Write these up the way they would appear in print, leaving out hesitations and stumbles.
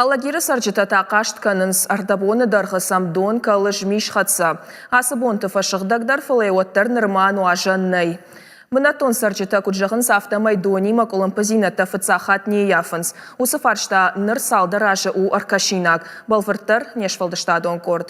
Алагиры цӕрджытӕ та хъаст кӕнынц, ӕрдӕбоны дӕргъы сӕм дон кӕлы змисхӕццӕ. Ацы бонты фӕсыгъдӕгдӕр, фӕлӕ уӕддӕр нырма нуазӕн нӕй. Бынӕттон цӕрджытӕ куыд зӕгъынц, афтӕмӕй донимӕ къуылымпыдзинӕдтӕ фыццаг хатт не ййафынц. Уыцы фарста ныр цалдӕр азы у ӕркӕсинаг. Бӕлвырддӕр, не сфӕлдыстадон къорд.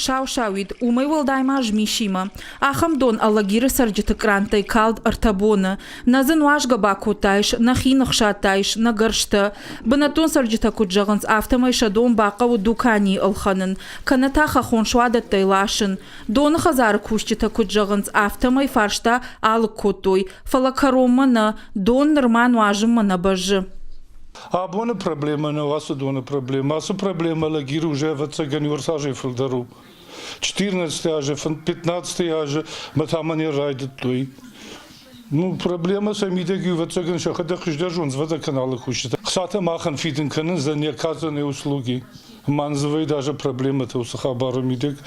Сау-сауид, уымӕй уӕлдай ма змисимӕ. Ахӕм дон Алагиры цӕрджыты кърантӕй калд ӕртӕ боны. Нӕ дзы нуазгӕ бакодтаис, нӕхи ныхсадтаис, нӕ гӕрзтӕ. Бынӕттон цӕрджытӕ куыд зӕгъынц, афтӕмӕй сӕ дон бахъӕуы дуканийы ӕлхӕнын, кӕнӕ та хӕххон суадӕттӕй ласын. Доны хӕдзары кусджытӕ куыд зӕгъынц, афтӕмӕй фарста алыг кодтой, фӕлӕ кӕронмӕ нӕ, дон нырма нуазынмӕ нӕ бӕззы. Абоны проблемӕ нӕу ацы доны проблемӕ. Ацы проблемӕ Алагиры уже ӕвӕццӕгӕн иу азӕй фылдӕр у. 14 азы, 15 азы мӕ та мӕ не райдыдтой. Ну, проблемӕ сӕ мидӕг ӕвӕццӕгӕн сӕхӕдӕг хуыздӕр зонынц водоканалы кусджытӕ. Хцатӕ махӕн фидын кӕнынц за неоказанные услуги. Мӕн дзывӕй даже проблемӕтӕ уыцы хабары мидӕг.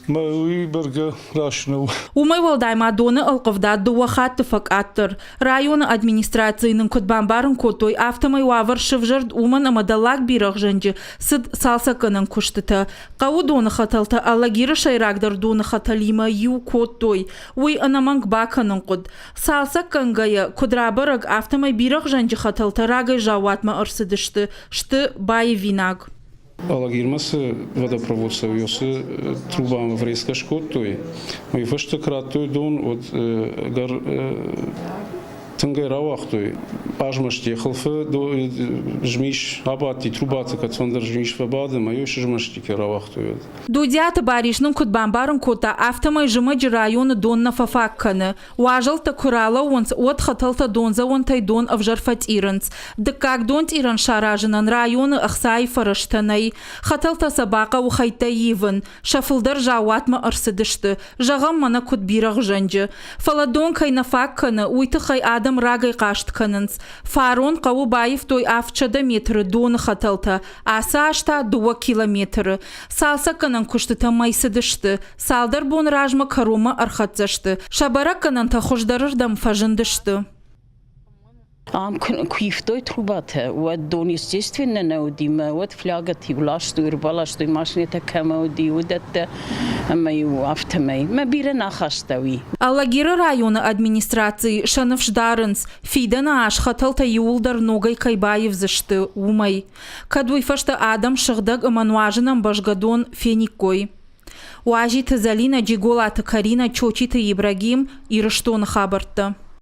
Мӕ уый бӕргӕ раст нӕу. Уымӕй уӕлдай ма доны ӕлхъывдад дыууӕ хатты фӕкъаддӕр. Районы администрацийы нын куыд бамбарын кодтой, афтӕмӕй уавӕр сывзӕрд уымӕн ӕмӕ Дӕллаг Бирӕгъзӕнджы цыд цалцӕггӕнӕн куыстытӕ. Хъӕуы доны хӕтӕлтӕ Алагиры сӕйрагдӕр доны хӕтӕлимӕ иу кодтой. Уый ӕнӕмӕнг бакӕнын хъуыд. Цалцӕггӕнгӕйӕ, куыд рабӕрӕг, афтӕмӕй Бирӕгъзӕнджы хӕтӕлтӕ рагӕй заууатмӕ ӕрцыдысты, сты баивинаг. Алагирмӕ цы водопровод цӕуы, уыцы трубамӕ врезкӕ скодтой. Уый фӕстӕ куы радтой дон, уӕд ӕгӕр тынгӕй рауагътой. Азмӕсти хылфы змис абадти, трубаты кӕцондӕр змис фӕбады, ӕмӕ йӕ сызмӕсти кӕй рауагътой, уӕд. Дудиаты Барис нын куыд бамбарын кодта, афтӕмӕй зымӕджы районы дон нӕ фӕфаг кӕны. Уазӕлттӕ куы ралӕууынц, уӕд хӕтӕлтӕ дондзӕуӕнтӕй дон ӕвзӕр фӕцъирынц. Дыккаг донцъирӕн саразынӕн районы ӕхцайы фӕрӕзтӕ нӕй. Хӕтӕлтӕ сӕ бахъӕуы хӕйттӕй ивын. Сӕ фылдӕр заууатмӕ ӕрцыдысты. Зӕгъӕм, мӕнӕ куыд бирӕгъзӕнджы. Фӕлӕ дон кӕй нӕ фаг кӕны, уый тыххӕй адӕм рагӕй хъаст кӕнынц. Фарон хъӕуы баивтой 700 метры доны хӕтӕлтӕ, ацы аз та дыууӕ километры. Цалцӕггӕнӕн куыстытӕ мӕй цыдысты. Цалдӕр боны размӕ кӕронмӕ ӕрхӕццӕ сты. Сӕ бӕрӕггӕнӕнтӕ хуыздӕрырдӕм фӕзындысты. Ам куы ивтой трубатӕ, уӕд дон естественно нӕ уыди мӕ уӕд флягӕты-иу ластой, ӕрбаластой машинӕтӕ кӕмӕ уыди, уыдӕттӕ ӕмӕ-иу афтӕмӕй. Мӕ бирӕ нӕ ахаста уый. Алагиры районы администрацийы сӕ ныфс дарынц, фидӕны аз хӕтӕлтӕ иууылдӕр ногӕй кӕй баивдзысты, уымӕй. Кӕд уый фӕстӕ адӕм сыгъдӕг ӕмӕ нуазынӕн бӕзгӕ дон фениккой. Уазиты Зӕлинӕ, Джиголаты Каринӕ, Чочиты Ибрагим, Ирыстоны хабӕрттӕ.